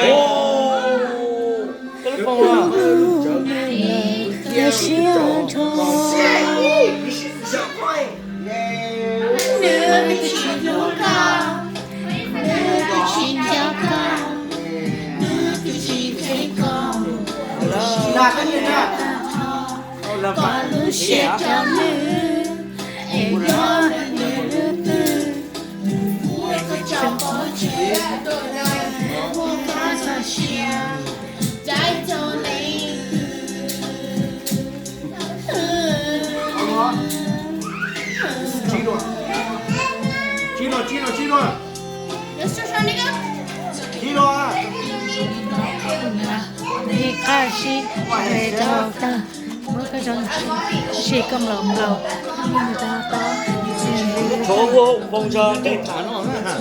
Ua, koj lub foos los. Siab nrho. Nws twb tsis hlub koj, nws twb tsis nco koj, nws twb tsis hlub koj. Koj lub siab rau nws, es nyob nws lub twg. Muab koj txoj sia, caij tau leej twg. Tsib dua, tsib dua, tsib dua, tsib dua. Tsib dua. Ib qab sib rau tag, muab koj txoj sia, koj mlaus mlaus, mus tau tau. Tshuav ua foos tso tej tham no na.